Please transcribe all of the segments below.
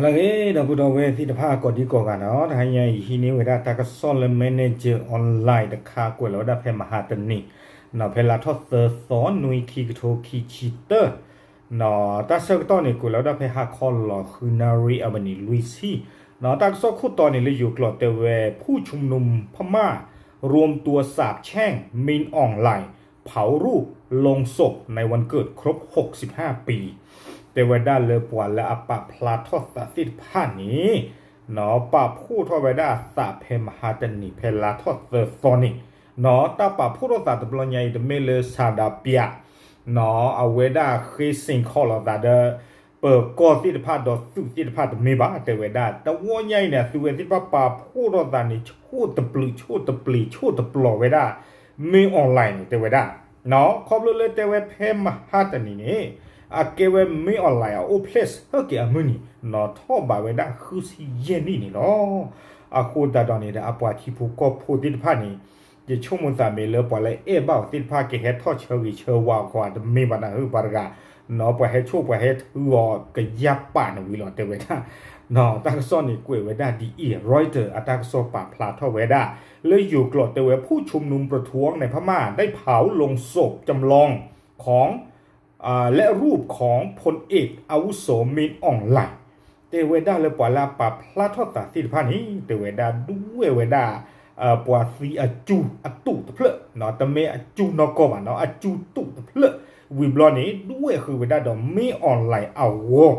လၢအဂ့ၤ ဒီပုၢ်ဒီဝဲၢ်သ့ၣ်တဖၣ် ကိးဒံကိးဂၤနီၤ, တဟါညါအံၤ ယဟံးန့ၢ်ဝဲဒၣ်တၢ်ကစီၣ်လၢ Manager Online တခါ ကွဲးလီၤဝဲဒၣ်ဖဲမဟါတနံၤ, နီၤ ဖဲလါထီၣ်သၢသီ နွံ ခံကထိခံဆံတၢ, နီၤ တၢ်ဆၢကတီၢ်န့ၣ် ကွဲးလီၤဝဲဒၣ်ဖဲဟါခီလီၤဃုနၣ်ရံၣ် အမနံၤလွံၢ်ဆံ, နီၤ တၢ်ကစီၣ်ခိၣ်တီန့ၣ် လၢယိၤကျိာ်တဲဝဲ ผู้ชุมนุมพม่า รวมตัวสาบแช่ง มินอองหลาย เผารูปลงศพในวันเกิดครบหกสิบห้าปี တဲဝဲဒၣ်လၢပှၤလၢအ ပာ်ဖျါထီၣ်သးသ့ၣ်တဖၣ်န့ၣ်, နီၤ ပာ်ဖှိၣ်ထီၣ်ဝဲဒၣ်အသးဖဲမဟါတနံၤ ဖဲလါထီၣ်သၢသီန့ၣ်, နီၤ တၢ်ပာ်ဖှိၣ်ထီၣ်သးတဘျီညါအံၤ တမ့ၢ်လၢ ဆန္ဒပြ နီၤ အဝဲဒၣ်ဃ့စ့ၢ်ခီးလိာ်သးဒီး ပၢၤကီၢ်သ့ၣ်တဖၣ်ဒီးသုးသ့ၣ်တဖၣ်တမ့ၢ်ဘၣ် တဲဝဲဒၣ်. တဝီညါအံၤန့ၣ် အသုးဝဲသ့ၣ်တဖၣ်ပာ်ဖှိၣ်ထီၣ်သးန့ၣ် ဆိၣ်တပျုာ်ဆိၣ်တပျ့ၤဆိၣ်တပျီၤဝဲဒၣ် မင်းအောင်လှိုင်န့ၣ် တဲဝဲဒၣ်, နီၤ ခီဖျိလၢတဲဝဲဖဲမဟါတနံၤန့ၣ် အကဲဝဲ မင်းအောင်လှိုင် အအိၣ်ဖျဲၣ်ဆၢက့ၤအမုၢ်နံၤ, နီၤ ထီၣ်ဘးဝဲဒၣ်ဃုဆံယဲၢ်နံၣ်န့ၣ်လီၤ. အဃိသတးဒီးန့ၣ်ဒီး အပှၤထံဖိကီၢ်ဖိသ့ၣ်တဖၣ်န့ၣ် ယဆိကမိၣ်သးမ့ၢ်လၢပှၤလၢအဲၣ်ဘၣ်အီၤသ့ၣ်တဖၣ် ကဟဲထီၣ်ဆၢဂ့ၤဆၢဝါအီၤတမ့ၢ်ဘၣ်နၤဧၢ ပှၤတဂၤ, နီၤ ပှၤဟဲဆိၣ်ပှၤဟဲထုအီၤကယၢ်ပာ်န့ၣ်ဝံၤလီၤ တဲဝဲဒၣ်. နီၤ တၢ်ကစီၣ်န့ၣ်ကွဲးဝဲဒၣ်ဒ်အံၤ, Reuters အတၢ်ကစီၣ်ပာ်ဖျါထီၣ်ဝဲဒၣ် လၢယိၤကျိာ်တဲဝဲ ผู้ชุมนุมประท้วงในพม่าได้เผาโลงศพจำลองของ และรูปของพลเอกอาวุโส มินอองหลาย တဲဝဲဒၣ်လၢပှၤလၢအပာ်ဖျါထီၣ်သးသ့ၣ်တဖၣ်န့ၣ် တဲဝဲဒၣ်ဒွဲၣ်ဝဲဒၣ် ပှၤသံအကၠူအတူးတဖျၢၣ်, နီၤ တမ့ၢ်အကၠူနီၢ်ကီၢ်ဘၣ်နီၤ အကၠူတူးတဖျၢၣ်, ဝံၤဘျီန့ၣ် ဒွဲၣ်ဃုာ်ဝဲဒၣ်ဒီး မင်းအောင်လှိုင် အဂီၢ်,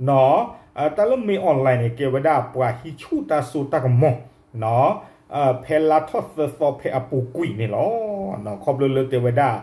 နီၤ တၢ်လၢ မင်းအောင်လှိုင် န့ၣ် ကဲဝဲဒၣ်ပှၤဟံးဆူၣ်တၢ်စိတၢ်ကမီၤ, နီၤ ဖဲလါထီၣ်သၢသီဖဲအပူၤကွံာ်န့ၣ်လီၤ. နီၤ ခီဖျိလၢတဲဝဲဒၣ်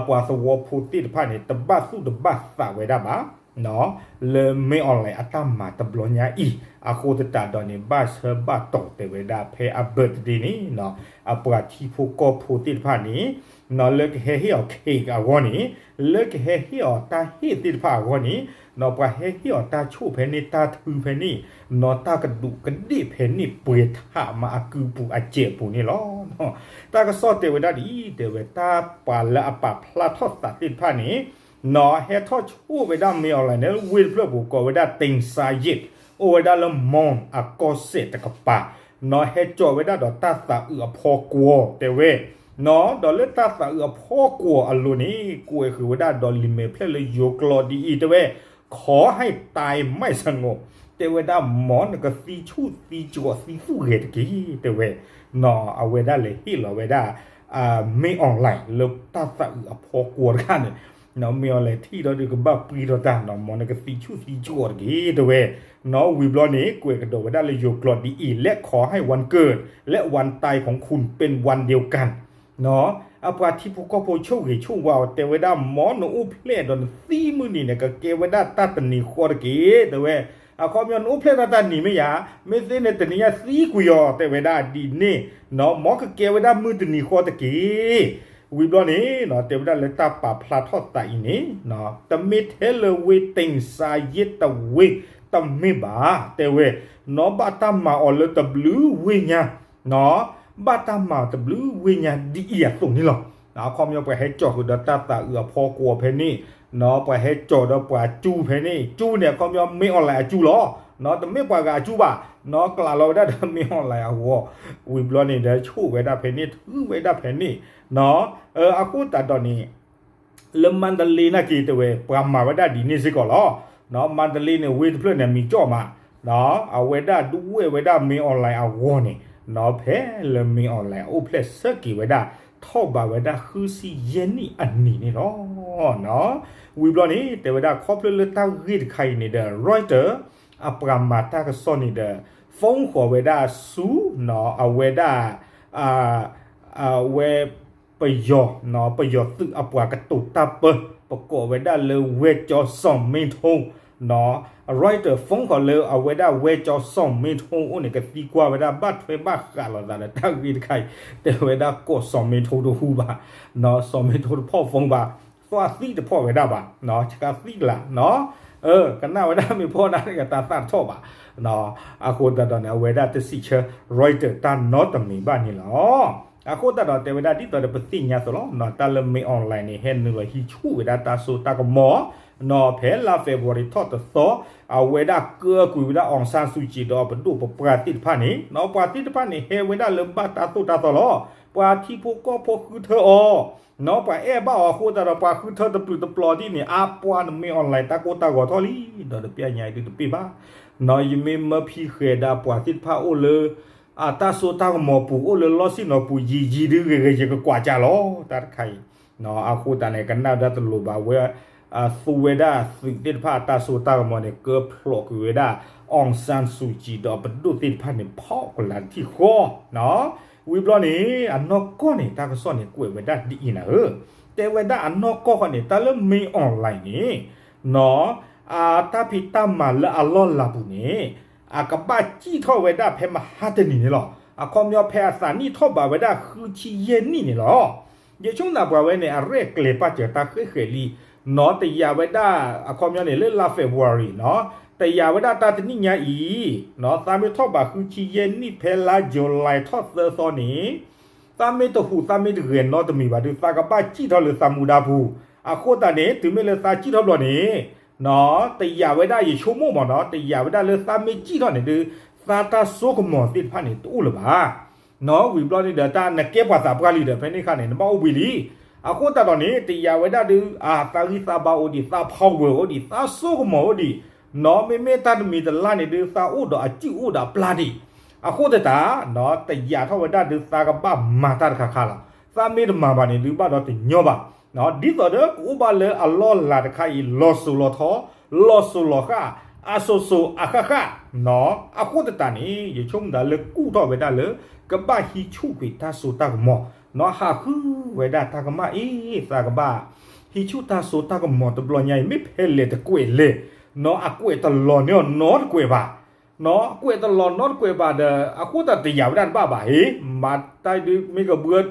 ပှၤသဝီဖိသ့ၣ်တဖၣ်န့ၣ် တဘၣ်သူၣ်တဘၣ်သးဝဲဒၣ်ဘၣ် နီၤ လၢ မင်းအောင်လှိုင် အတၢ်မၤတဘျီညါအံၤ, အဃိသတးဒီးန့ၣ် ဘၣ်ဆၢဘၣ်တီၤတဲဝဲဒၣ်ဖဲအ birthday န့ၣ် နီၤ အပှၤထံဖိကီၢ်ဖိသ့ၣ်တဖၣ်န့ၣ် နီၤ လၢကဟဲဟ့ၣ်အီၤ cake အဂီၢ်န့ၣ်, လၢကဟဲဟ့ၣ်အီၤတၢ်ဟ့ၣ်သ့ၣ်တဖၣ်အဂီၢ်န့ၣ်, နီၤ ပှၤဟဲဟ့ၣ်အီၤတၢ်ဆိၣ်ဖဲန့ၣ် တၢ်ထုဖဲန့ၣ်, နီၤ တၢ်ကဒူးကဒ့ၣ်ဖဲန့ၣ် ပှဲၤထးမးအကုပူၤအစဲးပူၤန့ၣ်လီၤ. တၢ်ကစီၣ်တဲဝဲဒၣ်ဒ်အံၤ, တဲဝဲတၢ်ပှၤလၢအပာ်ဖျါထီၣ်သးသ့ၣ်တဖၣ်န့ၣ် နီၤ ဟဲထီၣ်ဆိၣ်ဝဲဒၣ် မင်းအောင်လှိုင် န့ၣ် ဝ့ၢ်တဖျၢၣ်ပူၤကိးဝဲဒၣ် တိန်စၢ်ယ့း, အိၣ်ဝဲဒၣ်လၢ မွန် အကီၢ်စဲၣ်တကပၤ, နီၤ ဟဲကၠီၤဝဲဒၣ်ဒီးတၢ်သးအုးအဖီကွီၤ တဲဝဲ, နီၤ ဒီးလၢတၢ်သးအုးအဖီကွီၤအလိၤန့ၣ် ကွဲးဃုာ်ဝဲဒၣ်ဒီးလံာ်မဲာ်ဖျၢၣ်လၢယိၤကျိာ်ဒ်အံၤ တဲဝဲ, ခီဟဲတၢ်မးစငိး, တဲဝဲဒၣ် မ်နကသံဆူၣ်သံကၠီၤသံသူၣ်ဂဲၤတက့ၢ် တဲဝဲ, နီၤ အဝဲဒၣ်လဲၤဟ့ၣ်လီၤဝဲဒၣ် မင်းအောင်လှိုင် လၢတၢ်သးအုးအဖီကွီၤတခါန့ၣ်, နီၤ မင်းအောင်လှိုင် ထံၣ်ဒီးဒုးကဘၣ်ပှံထီၣ်တၢ် နီၤ မ်နကသံဆူၣ်သံကၠီၤတက့ၢ် တဲဝဲ, နီၤ ဝံၤဘျီန့ၣ် ကွဲးကဒီးဝဲဒၣ်လၢယိၤကျိာ်ဒ်အံၤ, และขอให้วันเกิดและวันตายของคุณเป็นวันเดียวกัน နီၤ အပှၤထံဖိကီၢ်ဖိဆိၣ်ဂ့ၤဆိၣ်ဝါအီၤ တဲဝဲဒၣ် မ်နအိၣ်ဖျဲၣ်ဒီးနသံမုၢ်နံၤန့ၣ် ကကဲဝဲဒၣ်တၢ်တနံၤဃီတက့ၢ် တဲဝဲ, အခီပညီနအိၣ်ဖျဲၣ်တၢ်တၢ်နံၤမ့ၢ်ယၤ, မ့ၢ်သ့န့ၣ်တနံၤညါသံကွံာ်အီၤ တဲဝဲဒၣ်ဒ်န့ၣ်, နီၤ မ်ကကဲဝဲဒၣ်မုၢ်တနံၤဃီတက့ၢ်. ဝံၤဘျီန့ၣ် နီၤ တဲဝဲဒၣ်လၢတၢ်ပာ်ဖျါထီၣ်သးအံၤန့ၣ် တမ့ၢ်ထဲလၢဝ့ၢ်တိန်စၢ်ယ့းတဝ့ၢ် တမ့ၢ်ဘၣ် တဲဝဲ, နီၤ ဘၣ်တၢ်မၤအီၤလၢတဘျုးဝ့ၢ်ညါ, နီၤ ဘၣ်တၢ်မၤတဘျုးဝ့ၢ်ညါဒ်အံၤအသိးန့ၣ်လီၤ. အခီပညီ ပှၤဟဲကၠီၤဃုာ်ဒီးတၢ်သးအုးအဖီကွီၤဖဲန့ၣ်, နီၤ ပှၤဟဲကၠီၤဒီးပှၤကၠူဖဲန့ၣ်, ကၠူန့ၣ် အခီပညီ မင်းအောင်လှိုင် အကၠူလီၤ. နီၤ တမ့ၢ်ပှၤဂၤအကၠူဘၣ်, နီၤ ကျးလီၤဝဲဒၣ်ဒီး မင်းအောင်လှိုင် အဂီၢ်, ဝံၤဘျီန့ၣ်ဒီး ဆိၣ်ဝဲဒၣ်ဖဲန့ၣ် ထုဝဲဒၣ်ဖဲန့ၣ်, နီၤ အဃိသတးဒီးန့ၣ် လၢမါတလ့နာ်က့ၤ တဲဝဲ ပှၤမၤဝဲဒၣ်ဒ်န့ၣ်စ့ၢ်ကီးလီၤ. နီၤ မါတလ့န့ၣ် ဝ့ၢ်တဖျၢၣ်န့ၣ် မံၤကၠီၣ်မး, နီၤ အဝဲဒၣ်ဒွဲၣ်ဝဲဒၣ် မင်းအောင်လှိုင် အဂီၢ်န့ၣ်, နီၤ ဖဲလၢ မင်းအောင်လှိုင် အအိၣ်ဖျဲၣ်ဆၢက့ၤဝဲဒၣ် ထီၣ်ဘးဝဲဒၣ်ဃုဆံယဲၢ်နံၣ်အနံၤန့ၣ်လီၤ. နီၤ ဝံၤဘျီန့ၣ် တဲဝဲဒၣ်ခီဖျိလၢတၢ်ဂ့ၢ်တခါအံၤန့ၣ်ဒီး Reuters အပှၤမၤတၢ်ကစီၣ်န့ၣ်ဒီး phone ဃီၤဝဲဒၣ်ဆူ နီၤ အဝဲဒၣ် အဝဲ ပယီၤ, နီၤ ပယီၤသုးအပှၤကတိၤတၢ်ပၢ ပကိးဝဲဒၣ်လၢ ဝဲကၠီစီၤမ့ထိ, နီၤ Reuters phone ဃီၤလၢအဝဲဒၣ် ဝဲကၠီစီၤမ့ထိအိၣ်န့ၣ် ကသံကွၢ်ဝဲဒၣ် ဘၣ်ထွဲဘၣ်ဃးလိာ်သးဒီးတၢ်ဂ့ၢ်တခါအံၤ, တဲဝဲဒၣ်ကိးစီၤမ့ထိတဟူဘၣ်, နီၤ စီၤမ့ထိတဖီၣ် phone ဘၣ်, သီၣ်သံတဖီၣ်ဝဲဒၣ်ဘၣ်, နီၤ ဆှါသံကလး, နီၤ ကနၣ်ဝဲဒၣ်မ့ၢ်ဖီၣ်နၤန့ၣ် တၢ်သၣ်တထီၣ်ဘၣ်, နီၤ အဃိသတးဒီးန့ၣ် အဝဲဒၣ်တစံးဆၢ Reuters တၢ်နီတမံၤဘၣ်န့ၣ်လီၤ. အဃိသတးဒီးတဲဝဲဒၣ်ဒ်သိးဒီးပသ့ၣ်ညါအသိးလီၤ, နီၤ တၢ်လၢ မင်းအောင်လှိုင် န့ၣ် ဟဲနုာ်လီၤဟံးဆူၣ်ဝဲဒၣ်တၢ်စိတၢ်ကမီၤ, ဖဲလါ February ထီၣ်တသီ အဝဲဒၣ်ကၢကွံာ်ဝဲဒၣ် အောင်ဆန်းစုကြည် ဒီးပဒိၣ်ပပှၢ်သ့ၣ်တဖၣ်န့ၣ် ပှၤသ့ၣ်တဖၣ်န့ၣ် ဟဲဝဲဒၣ်လၢဘၣ်တၢ်သိၣ်တၢ်သီလီၤ. ပှၤထံဖိကီၢ်ဖိဃုထၢအီၤ ပှၤအဲၣ်ဘၣ်အီၤအဃိသတးဒီး ပှၤဃုထၢတပျုာ်တပျီၤဒ်န့ၣ် အါပှၤနမ့ၢ် online တၢ်ကိၢ်တၢ်ဂီၤထီၣ်လံ ဒီးတပျၢ်ညါအံၤဒုတပ့ၢ်ဘၣ်. ယမ့ၢ်မၢဖံဃဲၤဒီးပှၤသ့ၣ်တဖၣ်အိၣ်လၢ အတၢ်စိတၢ်ကမီၤပူၤ အိၣ်လၢလီၢ်ဆ့ၣ်နီၤပူၤ ယံာ်ယံာ်ဒုဂ့ၤဂ့ၤ ယကကွၢ်ကၢ်လီၤ တၢ်တခါအံၤ. အဃိသတးန့ၣ် ကနၣ်ဒၣ်တလိၤဘၣ်ဝဲ သူဝဲဒၣ်သုးသ့ၣ်တဖၣ်အတၢ်စိတၢ်ကမီၤန့ၣ် ကၢဖျိးကွံာ်ဝဲဒၣ် အောင်ဆန်းစုကြည် ဒီးပဒိၣ်သ့ၣ်တဖၣ်န့ၣ် ဖီၣ်ကလာ်တထံၣ်ဃီ ဝံၤဘျီန့ၣ် အနီၢ်ကီၢ်န့ၣ် တၢ်ကစီၣ်န့ၣ် ကွဲးဝဲဒၣ်ဒ်အံၤနၤဧၢ, တဲဝဲဒၣ်အနီၢ်ကီၢ်ဃီန့ၣ် တၢ်လၢ မင်းအောင်လှိုင် န့ၣ် အတၢ်ဖံးတၢ်မၤလၢအလီၢ်လၤပူၤန့ၣ် အကဘၣ်စံၣ်ထီၣ်ဝဲဒၣ်ဖဲမဟါတနံၤန့ၣ်လီၤ. အခီပညီဖဲအသးနံၣ်ထီၣ်ဘးဝဲဒၣ်ဃုဆံယဲၢ်နံၣ်န့ၣ်လီၤ. ယဆိကမိၣ်ပှၤဝဲန့ၣ် အရဲၣ်ကျဲၤပာ်စၢၤတၢ်ဃဲၣ်ဃဲၣ်လံ, နီၢ်တယာ်ဝဲဒၣ် အခီပညီန့ၣ် လၢလါ February နီၢ် တယာ်ဝဲဒၣ်တၢ်တနံၣ်ညါအံၤ နီၢ် သးမ့ၢ်ထီၣ်ဘးဃုဆံယဲၢ်နံၣ် ဖဲလါ July ထီၣ်သၢသီန့ၣ် သးမ့ၢ်တဟူးသးမ့ၢ်တဂဲၤနီတမံၤဘၣ်ဒုး သးကဘၣ်စံၣ်ထီၣ်လၢသးမူဒါပူၤ, အဃိသတးန့ၣ် တုၤမ့ၢ်လၢသးစံၣ်ထီၣ်ဘျီန့ၣ် နီၢ် တယာ်ဝဲဒၣ် ယဆိကမိၣ်မးနီၢ် တယာ်ဝဲဒၣ်လၢသးမ့ၢ်စံၣ်ထီၣ်န့ၣ်ဒုး သးတၢ်စိကမီၤသ့ၣ်တဖၣ်န့ၣ် တအိၣ်လၢၤဘၣ်. နီၢ် ဝံၤဘျီန့ၣ်ဒီး တၢ်နကဲပှၤသးပှၢ်လံဒီး ဖဲန့ၣ်အခါန့ၣ် နဘၣ်အိၣ်ဘှံးလံ. အဃိသတးဒီးန့ၣ် တယာ်ဝဲဒၣ်ဒုး အသးဂံၢ်သးဘါအိၣ်ဒံး သး power အိၣ်ဒံး သးစိကမီၤအိၣ်ဒံး, နီၢ် မ့မ့ၢ်တၢ်တမံၤတလါန့ၣ်ဒုး သးအိၣ်ဒီးအစုၣ်အိၣ်ဒီးအပျၢ်ဒံး. အဃိသတး နီၢ် တယာ်ထီၣ်ဝဲဒၣ်ဒုး သးကဘၣ်မၤတၢ်တခါခါလီၤ. သးမ့ၢ်တမၤဘၣ်န့ၣ်ဒုး ဘၣ်ဒီးတညီဘၣ်. နီၢ် ဒ်သိးဒီးကအိၣ်ဘၣ်လၢအလီၢ်လၤတခါအံၤ လီၤစိၤလီၤထီ, လီၤစိၤလီၤဃၣ်, အစိၤစိၤအဃၣ်ဃၣ်, နီၢ် အဃိသတးန့ၣ် ယဆိကမိၣ်သးလၢကူၣ်ထီၣ်ဝဲဒၣ်လၢ ကဘၣ်ဟံးဆူၣ်ကွံာ်တၢ်စိတၢ်ကမီၤ, နီၢ် ဟးဃုဝဲဒၣ်တၢ်ကမၣ်အ့ၣ် သးကဘၣ် ဟံးဆူၣ်တၢ်စိတၢ်ကမီၤတဘျီညါအံၤ မ့ၢ်ဖဲလဲၣ်တကွဲးလဲၣ်, နီၢ် အကွဲးတလီၤန့ၢ်အီၤနီတကွဲးဘၣ်. နီၢ် အကွဲးတလီၤနီတကွဲးဘၣ်ဒီး အဃိသတးတယာ်ဝဲဒၣ်တဘၣ်ဘၣ် ဟ့ၣ် မၤတၢ်ဒုး မ့ၢ်ကဘၢတ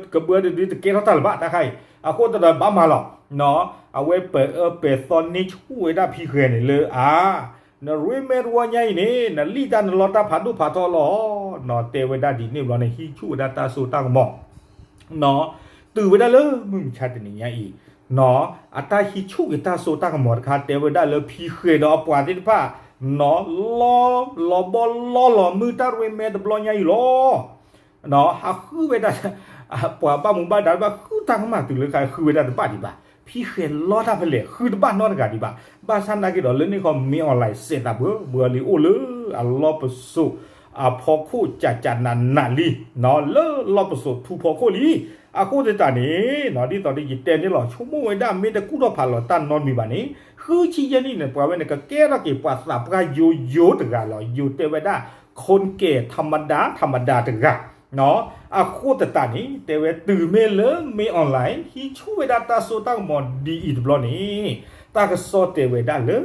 ဒုး တကဲထီၣ်တၢ်လၢၤဘၣ် တၢ်ခါအံၤ အဃိသတးဒီးဘၣ်မၤလီၤ. နီၢ် အဝဲပအၢပသီန့ၢ်ဆူၣ်ဝဲဒၣ်ဖံဃဲၤန့ၣ်လၢ အါ နရ့မဲတဝီညါအံၤန့ၣ် နလံၣ်တၢ်နလီတၢ်ဖးဒိၣ်ဖးထီလီၤ. နီၢ် တဲဝဲဒၣ်ဒ်န့ၣ်ဘျီန့ၣ် ဟံးဆူၣ်ဝဲဒၣ်တၢ်စိတၢ်ကမီၤ နီၢ် တုၤဝဲဒၣ်လၢမုၢ်မဆါတနံၤညါအံၤ နီၢ် အတၢ်ဟံးဆူၣ်က့ၤတၢ်စိတၢ်ကမီၤတခါ တဲဝဲဒၣ်လၢဖံဃဲၤဒီးအပှၤသ့ၣ်တဖၣ် နီၢ် လီၤလီၤဘီလီၤလီၤမုၢ်တၢ်ရ့မဲတဘျီညါအံၤလီၤ. နီၢ် ဟးဃုဝဲဒၣ် ပှၤဘၣ်မူဘၣ်ဒါတဘၣ်ဃုတၢ်ကမၣ်တုၤလၢခါ ဃုဝဲဒၣ်တဘၣ်ဒံးဘၣ်. ဖံဃဲၤလီတၢ်ဖဲလဲၣ် ဃုတဘၣ်နီတဂၤဒံးဘၣ်. ဘၣ်ဆၣ်နာ်က့ဒီးလၢန့ၣ်ခီ မင်းအောင်လှိုင် စဲးသးဘှီဘှီလံ အိၣ်လၢအလီၢ်ပစိာ်အဖီခိၣ် ကးကးနးနးလံ နီၢ် လၢလီၢ်ပစိာ်ထူဖီခိၣ်လံ. အဃိသတးန့ၣ် နီၢ် ဒ်သိးဒီးယတဲန့ၣ်လီၤ ဆိကမိၣ်ဝဲဒၣ်မ့ၢ်တကူၣ်ထီၣ်ဖးလီၤတၢ်နီတမံၤဘၣ်န့ၣ် ဃုဆံယဲၢ်နံၣ်န့ၣ် ပှၤဝဲန့ၣ် ကကဲထီၣ်က့ၤပှၤသးပှၢ်ယိယိတဂၤလီၤ. ယိၤတဲဝဲဒၣ် คนแก่ธรรมดาธรรมดา တဂၤ နီၢ် အဃိသတးန့ၣ် တဲဝဲတုၤမ့ၢ်လၢ မင်းအောင်လှိုင် ဟံးဆူၣ်ဝဲဒၣ်တၢ်စိတၢ်ကမီၤဒ်အံၤတဘျီန့ၣ် တၢ်ကစီၣ်တဲဝဲဒၣ်လၢ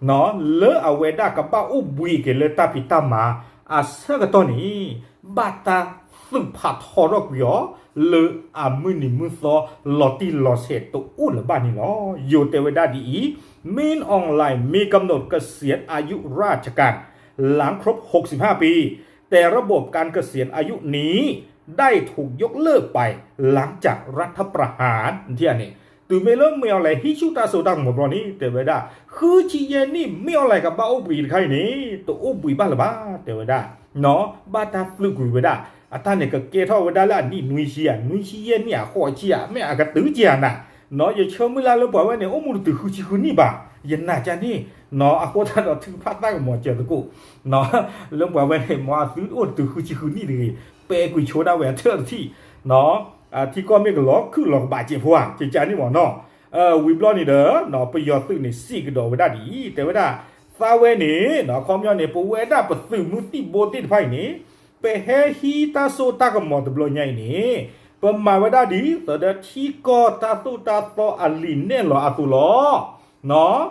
နီၢ် လၢအဝဲဒၣ်ကဘၣ်အိၣ်ဘှံးက့ၤလၢတၢ်ဖံးတၢ်မၤ အဆၢကတီၢ်န့ၣ် ဘၣ်တၢ်သုးဖးထီထီၣ်ကွံာ်အီၤ လၢအမုၢ်နံၤမုၢ်သီ လီၤတံၢ်လီၤဆဲးတအိၣ်လၢၤဘၣ်န့ၣ်လီၤ. ယိၤတဲဝဲဒၣ်ဒ်အံၤ မင်းအောင်လှိုင် มีกำหนดเกษียณอายุราชการ หลังครบหกสิบห้าปี แต่ระบบการเกษียณอายุนี้ได้ถูกยกเลิกไป หลังจากรัฐประหาร န့ၣ် တုၤမ့ၢ်လၢ မင်းအောင်လှိုင် ဟံးဆူၣ်တၢ်စိတၢ်ကမီၤဘျီန့ၣ် တဲဝဲဒၣ် ဃုဆံယဲၢ်နံၣ် မင်းအောင်လှိုင် ကဘၣ်အိၣ်ဘှံးတခါအံၤန့ၣ် တအိၣ်ဘှံးဘၣ်လၢၤဘၣ် တဲဝဲဒၣ် နီၢ် ဘၣ်တၢ်သုးကွံာ်ဝဲဒၣ် အတၢ်န့ၣ်ကကဲထီၣ်ဝဲဒၣ်လၢအနံၣ်နွံဆံဧါ နွံဆံယဲၢ်နံၣ်ဧါ ဃိးဆံဧါ မ့ၢ်အကတုၤက့ၤဧါနၤ နီၢ် ယဆၢမုၢ်လၢ်လၢပှၤဝဲန့ၣ် အိၣ်မူတတုၤဃုဆံဃုနံၣ်ဘၣ် ယနာ်ကန့ၣ် နီၢ် အဃိသတးဒီးထုကဖၣ်သၣ်ကမီၤစၢၤသကိး လၢပှၤဝဲန့ၣ် မ်အသုတအိၣ်တတုၤဃုဆံဃုနံၣ်တဂ့ၤ ပဲကွံာ်ဆိဒၣ်ဝဲအထၢၣ်တထံၣ် နီၢ် ထံကီၢ်မ့ၢ်ကလီၤခုၣ်လီၤကဘးစဲးဖိဧါ ကကန့ၣ်မ့ၢ်နီၢ် ဝံၤဘျီန့ၣ်ဒီး ပယီၤသုးန့ၣ် စံးကဒီးဝဲဒၣ်ဒ်အံၤ တဲဝဲဒၣ် သးဝဲန့ၣ် အခီပညီန့ၣ် ပဝဲဒၣ်ပသုးမုၢ်သံၣ်ဘိသ့ၣ်တဖၣ်အံၤန့ၣ် ပဟဲဟံးတၢ်စိတၢ်ကမီၤတဘျီညါအံၤန့ၣ် ပမၤဝဲဒၣ်ဒ်သိးဒီးထံကီၢ်တၢ်သိၣ်တၢ်သီအလံာ်နဲၣ်လီၤအသိးလီၤ. နီၢ်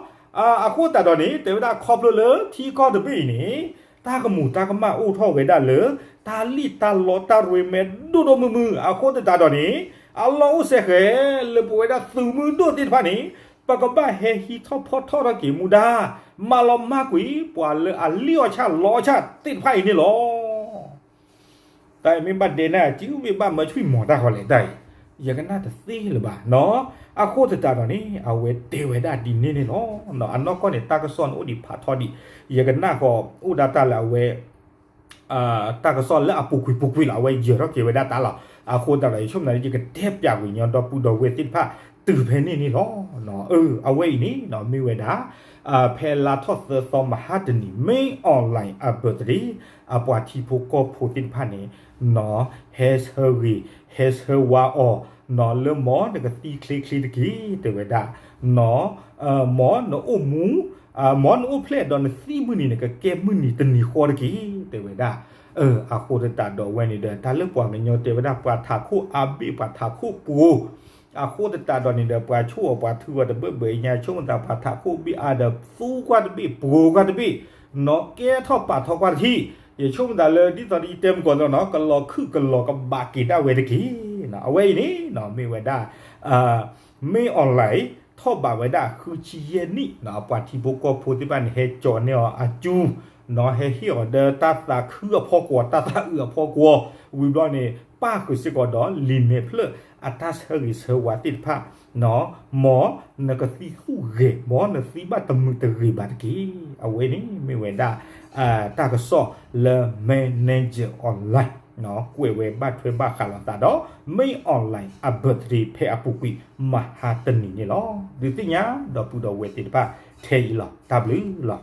အဃိသတးဒီးန့ၣ် တဲဝဲဒၣ်ခီဖျိလၢထံကီၢ်တဘ့ၣ်အံၤန့ၣ် တၢ်ကမူၤတၢ်ကမၣ်အိၣ်ထီၣ်ဝဲဒၣ်လၢ တၢ်လံၣ်တၢ်လီတၢ်ရ့မဲဒိၣ်ဒိၣ်မုၢ်မုၢ် အဃိသတးဒီးန့ၣ် အလီၢ်အိၣ်စဲဃဲၤလၢပဝဲဒၣ်သုးမုၢ်ဒိၣ်သ့ၣ်တဖၣ်န့ၣ် ပကဘၣ်ဟဲဟံးထီၣ်ဖီၣ်ထီၣ်ထီၣ်က့ၤမူဒါ မၤလီၤမၢ်ကွံာ်ပှၤလၢအလံၣ်အီၣ်ဆၣ်လီအီၣ်ဆၣ်သ့ၣ်တဖၣ်အံၤန့ၣ်လီၤ. တၢ်အံၤမ့ၢ်ဘၣ်ဒဲးန့ၣ် ကမ့ၢ်ဘၣ်မၢထွံၣ်မီၤတၢ်ဃီလဲၣ် တၢ်အံၤ ယကနၣ်တသ့လၢၤဘၣ်နီၤ. အဃိသတးဒီးန့ၣ် အဝဲတဲဝဲဒၣ်ဒ်န့ၣ်န့ၣ်လီၤ. အနီၢ်ကီၢ်န့ၣ် တၢ်ကစီၣ်န့ၣ်အိၣ်ဒံးဖးထီဒံး, ယကနၣ်ဃီ အိၣ်ဒၣ်တၢ်လၢအဝဲ တၢ်ကစီၣ်လၢအပူၤကွံာ်ပူၤကွံာ်လီၤ, အဝဲယၢၤထီၣ်က့ၤဝဲဒၣ်တၢ်လီၤ. အဃိသတးဒီး ယဆိကမိၣ်သးလၢယကတဲပၠးကွံာ်ညီဒီပုၢ်ဒီဝဲၢ်သ့ၣ်တဖၣ် တုၤဖဲန့ၣ်န့ၣ်လီၤ. အဝဲအံၤန့ၣ် မ့ၢ်ဝဲဒၣ် ဖဲလါထီၣ်သၢသီမဟါတနံၤ မ့ၢ် online အ birthday အပှၤထံဖိကီၢ်ဖိသ့ၣ်တဖၣ်န့ၣ် နီၤ ဟဲဆၢဂ့ၤ ဟဲဆၢဝါအီၤ နီၤ လၢမ်နကသံချ့ချ့တက့ၢ် တဲဝဲဒၣ်, နီၤ မ်နအိၣ်မူ မ်နအိၣ်ဖျဲၣ်ဒီးနသံမုၢ်နံၤန့ၣ် ကကဲမုၢ်နံၤတနံၤဃီတက့ၢ် တဲဝဲဒၣ်. အဃိသတးဒီးဝဲန့ၣ်ဒီး တၢ်လၢပှၤကညီတဲဝဲဒၣ် ပှၤထးခိၣ်အါဘ့ၣ် ပှၤထးခိၣ်ပှိၤ အဃိသတးဒီးန့ၣ်ဒီး ပှၤဆိၣ်အီၤပှၤထုအီၤတဘၢၣ်ဘၢၣ်ညါ ဆိကမိၣ်သး ပှၤထးခိၣ်ဘ့ၣ်အါဒီး သူကွၢ်တဘ့ၣ် ပှိၤကွၢ်တဘ့ၣ် နီၤ ကဲထီၣ်ပာ်ထီၣ်ကွၢ်တထံၣ်. ယဆိကမိၣ်သးလၢ ဒ်သိးဒီးယတဲမုၢ်ကီၢ်သိးနီၤ ကလီၤခုၣ်ကလီၤကဘးက့ၤဒၣ်ဝဲတက့ၢ်. အဝဲအံၤန့ၣ် မ့ၢ်ဝဲဒၣ် မ့ၢ် online ထီၣ်ဘးဝဲဒၣ်ဃုဆံယဲၢ်နံၣ်နီၤ အပှၤထံဖိကီၢ်ဖိသ့ၣ်တဖၣ်န့ၣ် ဟဲကၠီန့ၢ်အီၤအစု နီၤ ဟဲဟ့ၣ်အီၤဒီးတၢ်သးခုအဖီကွီၤ တၢ်သးအုးအဖီကွီၤ ဝံၤဘျီန့ၣ် ပၣ်ဃုာ်စ့ၢ်ကီးဒီး လံာ်မဲာ်ဖျၢၣ်အတၢ်ဆၢဂ့ၤဆၢဝါသ့ၣ်တဖၣ် နီၤ မ်နကသံသူၣ်ဂဲၤ မ်နသံဘၣ်တမုာ်တဂ့ၤဘၣ်တက့ၢ်. အဝဲန့ၣ်မ့ၢ်ဝဲဒၣ် တၢ်ကစီၣ်လၢ Manager Online ကွဲးဝဲဘၣ်ထွဲဘၣ်ဃးလိာ်သးဒီး မ့ၢ် online အ birthday ဖဲအပူၤကွံာ်မဟါတနံၤန့ၣ်လီၤ. ဒုးသ့ၣ်ညါဒီပုၢ်ဒီဝဲၢ်သ့ၣ်တဖၣ်ထဲအံၤလီၤ. တၢ်ဘျုးလီၤ.